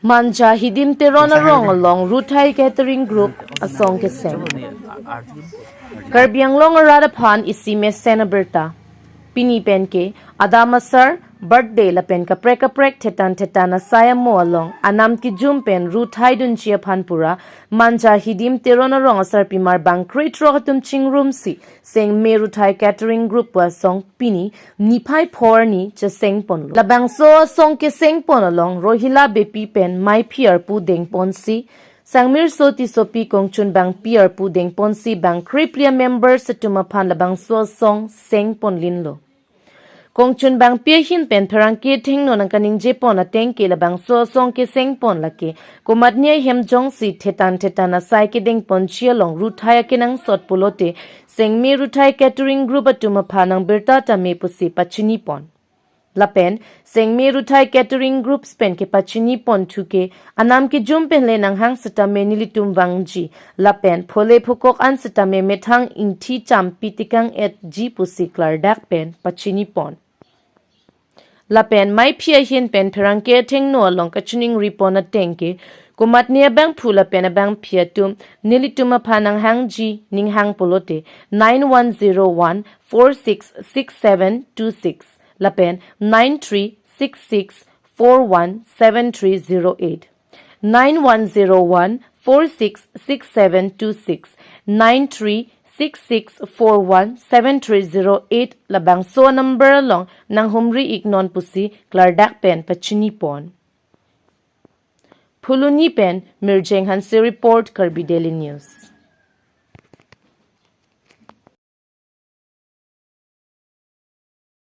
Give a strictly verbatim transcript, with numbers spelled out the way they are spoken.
Manja Hidim Teron arong along Ruthai Catering Group asong keseng. Karbi Anglong arat aphan isi mesen abirta. Pini pen ke adam asar, birthday lapen kaprek kaprek thetan thetan asai amo along anam kejum pen Ruthai dunji aphan pura Manja Hidim Teron arong asarpimar bangkre throk atum chingrumsi Sengme Ruthai Catering Group pu asong pini niphai phor ni cheseng ponlo. Labangso asong keseng pon along Rohila Beypi pen maiphi arpu dengponsi, Sangmirso Tissopi, Kongchunbangpi arpu dengponsi bangkre phli amembers atum aphan labangso asong seng ponlinlo. Kongchunbangpi ahin pen pherangke athengno nangkaningje pon ateng ke labangso asong keseng pon lake komatne ahem jongsi thetan thetan asai kedengponji along Ruthai akenangsot pulote Sengme Ruthai Catering Group atum aphan nangbirta tame pusi pachini pon. Lapen Sengme Ruthai Catering Groups pen kepachini ponthu ke anam kejum pen le nanghang setame nelitum vangji lapen phole phukok an setame methang ingthi champi tikang etji pusi klardak pen pachini pon. Lapen maiphi ahin pen pherangke athengno along kachiningri pon ateng ke komatne abangphu lapen abangphi atum nelitum aphan nanghangji ninghang pulote nine one zero one four six six seven two six lapen nine three six six four one seven three zero eight, nine one zero one four six six seven two six, nine three six six four one seven three zero eight labangso number along nanghumri iknon pusi klardak pen pachini pon. Phuloni pen Mirjeng Hanse report, Karbi Daily News.